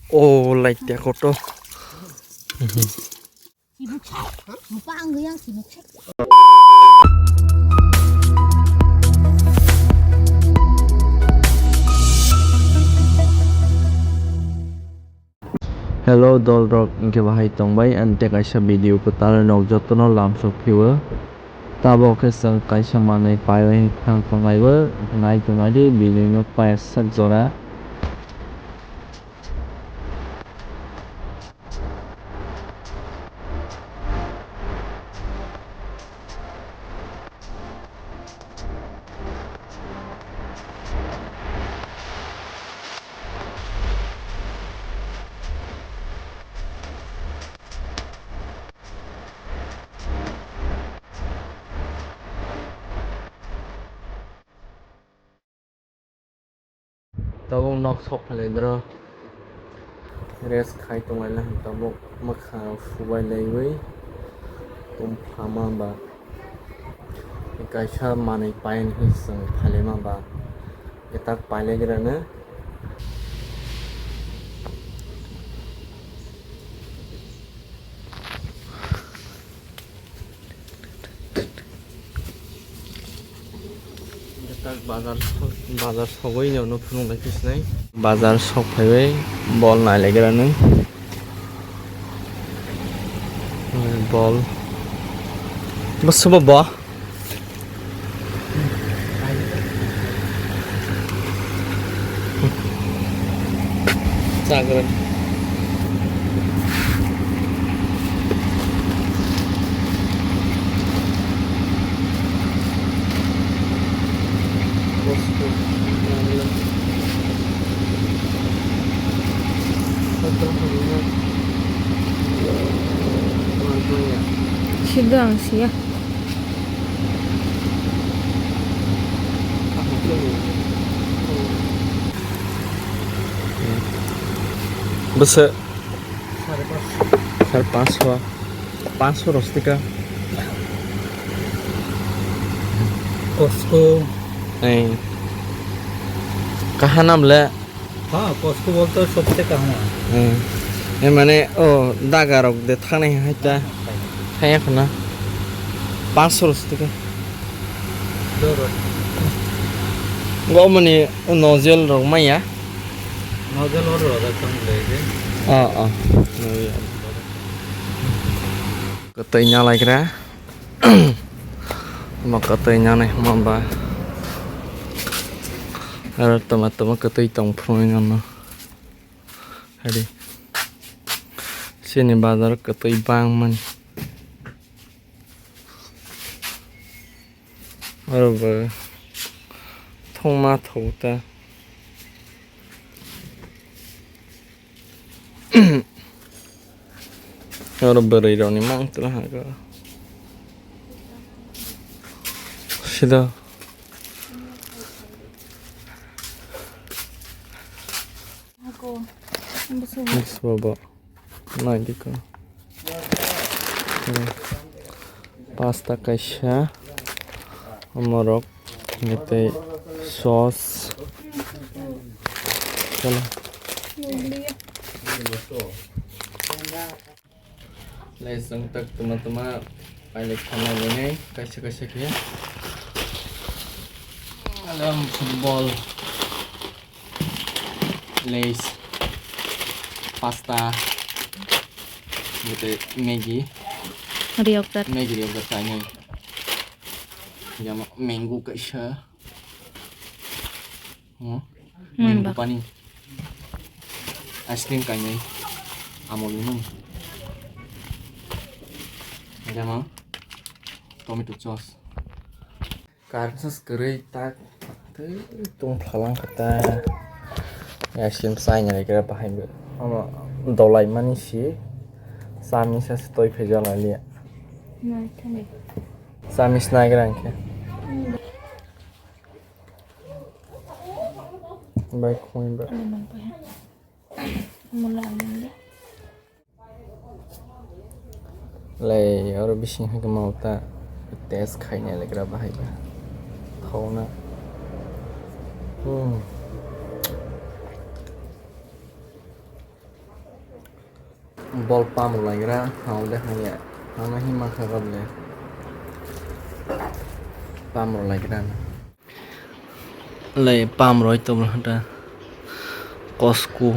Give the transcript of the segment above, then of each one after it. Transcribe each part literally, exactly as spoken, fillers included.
Oh, like dia koto. Hello dolrok, hwnkhe bahai tongbai ani tei kaisa video kwtal nok jotono lamsok phio. Tabok khe chwng kaisa manwi paiwi thang tonglaiwi nai tonglai di, bini nok paisa jora. Tabuk nok sok phailai doro. Rest khai tonglaina hwn tabuk mwkhang subai laiwi tongphama ba. Kaisa manwi pain hwn chwng phailaima ba. Kwtak pailaigrano. Kwtak bazar sok, bazar sogwi no phunuk lai khe sinai. Bazar sok phaiwi bol nai lai gra nung. Bol. Bwswbo bo. Chagra. Sida ang siya. Bwswk? Sare panchsho. Panchsho rw stika. Costco. Ei. Kaha nam le? Ha, Costco bolte sobse kaham hai. Hmm. E mane, o, daga rok de thangnai hai ta. Thaya khna. Panchsho rw stika. Doro. Go mani nozzle rok maya. Nozzle oro rok tong le de. Ah, ah. Kwtwi nyalaigra. Omo kwtwi nyanai hwnba ba. Aro toma toma kwtwi tong phunuknai nono. Hari. Chini bazar kwtwi bangmani. Aro bo thongma thok ta. Oro bwrwi rokni mang tla ha khe. Sida. Bwswk bo. Nai di ko. Hmm. Pasta kaisa, morok, tei sauce. Chalo. Lai chwng tak tuma tuma pailai khamna nai kaisa kaisa khe. Alam football. Lays, pasta, tei Maggi. Riyokjak. Maggi riyokjak kainwi. Jama mango kaisa. Hmm? Hmm, mango bak. Pani. Ice cream kainwi. Amul ni man. Jama tomato sauce. Karsa kwrwi tak tei tong phalang khe ta. Yasin sai nai khe bahai bo. Omo dolai mani si. Sami sa se toi phejal alia. Nai thani. Sami snai gra khe. Bai khoi ba. Mula amang de. Lai oro bising hai khe mau ta test khaina legra bahai ba. Thauna. Hmm. Bol pam rwlaigra, hao de haya. Hano hima kha gabde. Pam rwlaigra. Lei pam roi to bwlwng da. Costco.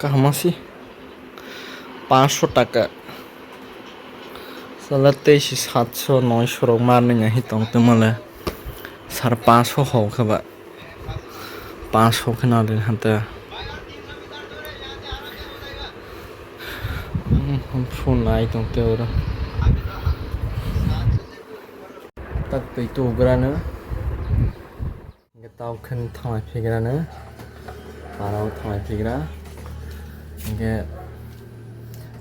Kaham se. Panchsho taka. Sala tei se satsho noisho rok mar nung ahi tong tongmale. Sar panchsho hok khe ba. Panchsho khe na rin hante. Hmm, phone nai tong te oro. Tak tei tu grano. Hingke tau khen thanglai phigrano, parao thanglai phigra. Hingke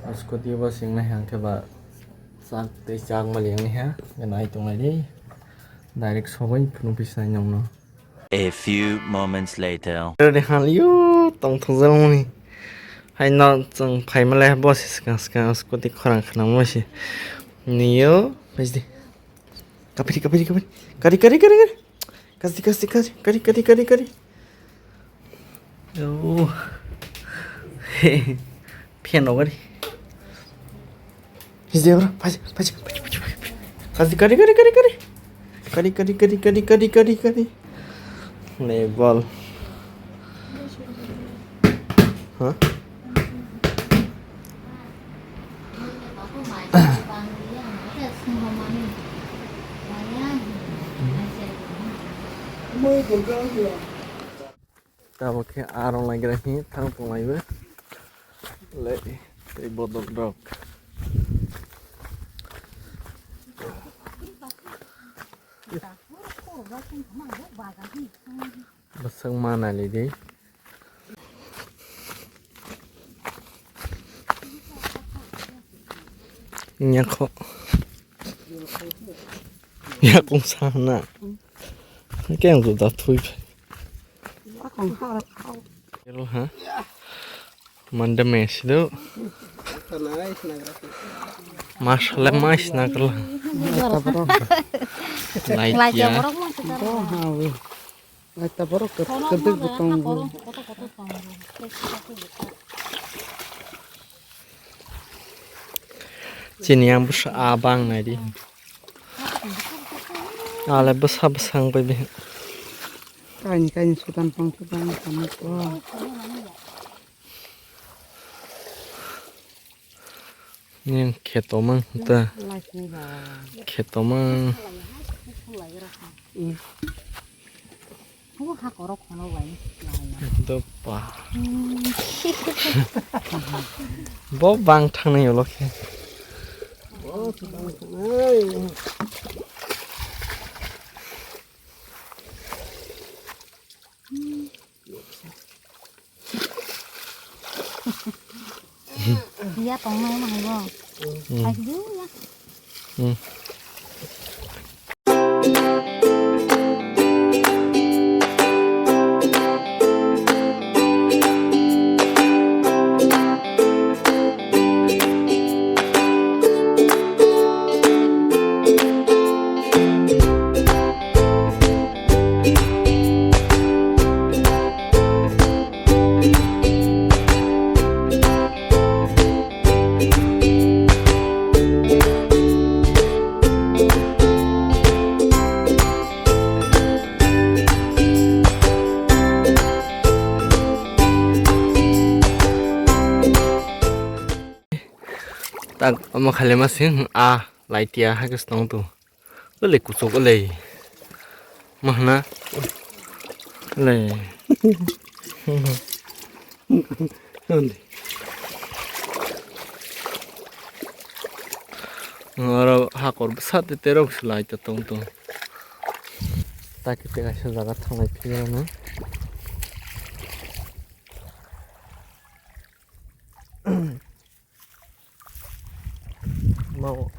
o scooty bo sing nai hangke ba chak tei chak mali wngya, hingke nai tonglai di. Direct sobai phunuk pisa nongno. A few moments later. Rode hal yo tong thokjak mani. Hai no chwng phai male bo se swkang swkang scooty khorang khwnam se. Niyo phaidi. Kapiri kapiri kapiri. Kari kari kari kari. Kasi kasi kasi. Kari kari kari kari. Oh. Phiya nogari. Hizde bro, phaji, phaji, phaji, phaji, phaji. Kasi kari kari kari kari. Kari kari kari kari kari kari kari. Level. Hah? Tabuk khe arong naigra hi thang tonglaiwi le tei bodol rok. Bwswk ma nailai di. Nyakho. Yakung sana. Keng tu da thui. Kerel ha. Manda mesi do. Masala mais na kerel. Lai tia. Lai ta borok kwdwk bo tongo. Chini yang bwsa a bang nai di. Ale bwsa bwsa wng bai di. Kaini kaini sudan pang sudan pang ko. Neng khetomang ta. Khetomang. Dopa. Bo bang thangnai ulo khe. Ya tongnai ma haibo. Hmm. Ai, ya. Hmm. Tak omo khailai ma sing a lai tia hai khe se tong tu. Ole kuchuk ole. Mahna. Ole. Oro hakor bwsa te terok se lai ta tong tong. Ta khe te kaisa jaga thanglai phiya na. Mau.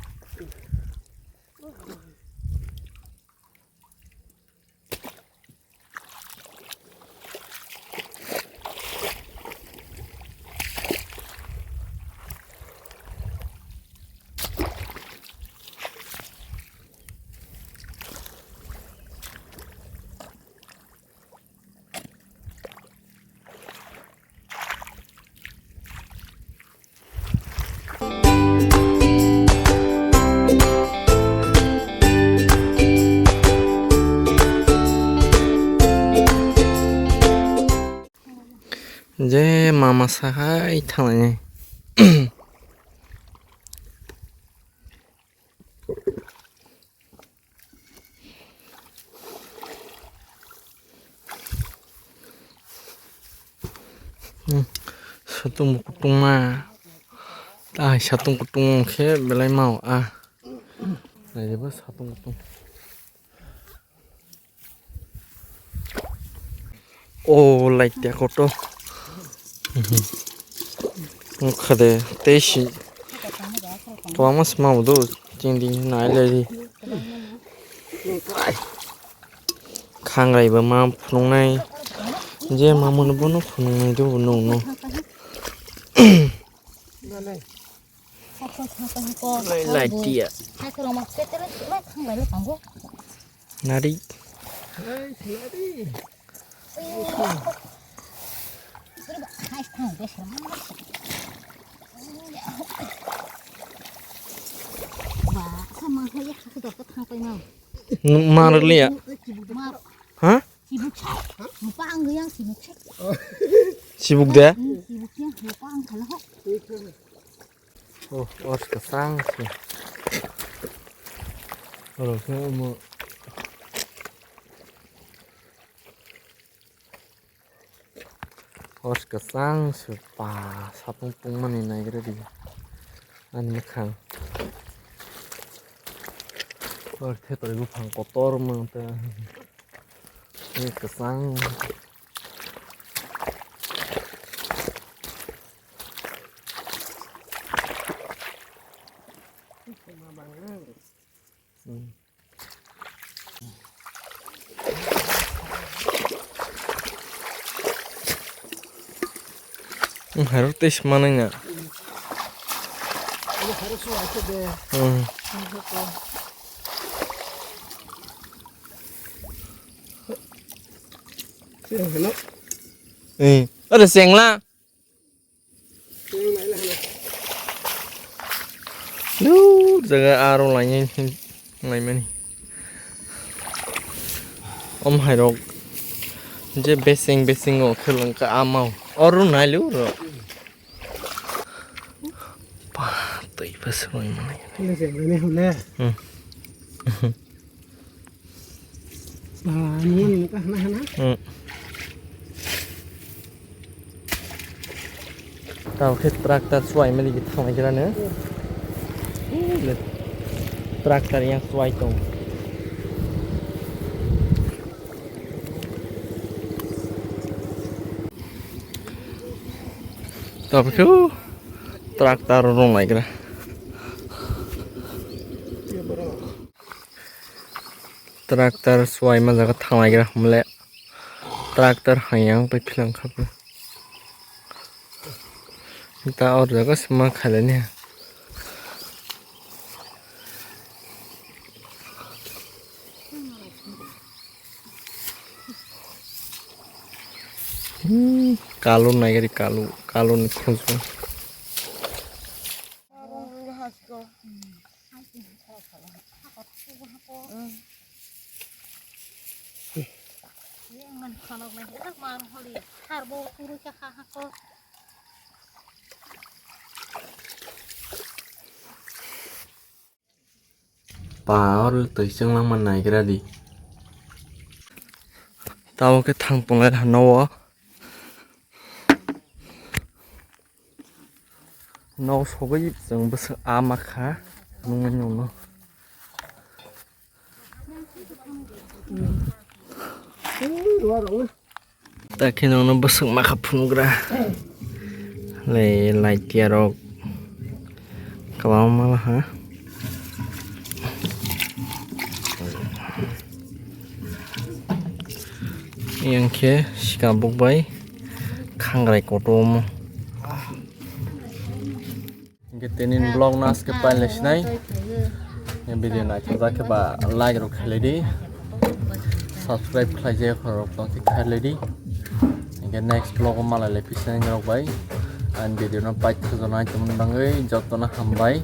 Mama sahai thangnai. Hmm, satung bo kutung ma. Tai satung kutung khe belai mau a. Nai ba satung kutung. O, light ya koto. Khade tei si. Kwbangma se mau do. Ching di nai le di. Khangrai ba ma phunuknai. Je ma mano bono phunuknai do no no. Lai, lai, tia. Nari. Marliya. Ha? Sibuk de? Oh, ors kwchang se. Oro khe omo. Ors kwchang se pa sapung pungmani naigra di ani mwkhang. Ors khe tori buphang kotor manta. Ni kwchang. Hmm. Harok tei sima nang ya. Hmm. Eh, ada sengla. Lu jaga aro lainai laimani. Om hairok je beseng beseng o khe lengka amao. Oro nai lu ro. Pa tei pa swrwng mani. Hule se mani hule. Hmm. Ba, nini ka hana hana. Hmm. Tao khe tractor swai mali ki thanglai kira ne. Tractor yang swai tong. Tabukhe o tractor rwnglaigra. Tractor swima jaga thanglaigra hwnle tractor hayang pai philang kha. Ta or jaga sima khailani. Hmm, kalu naigari kalu, kalu ni khunju. Pa oro twi chwng langma naigra di. Tamo khe thang tonglai rw hano o. Nok sogwi chwng bwswk ama kha nungwi nungno. Ta khe nono bwswk makha phunukgra. Le light ya rok kwbangma ha. Yang khe sikabuk bai khangrai kotorma. Hingke tini vlog no aske pailai sinai. Video naithokjak khe ba like rok khailai di. Subscribe khlaijak rok tong khe khailai di. Hingke next vlog o malai lai phi sinai rok bai. Ang video no paithakjak nai tongmani bagwi jotono hambai.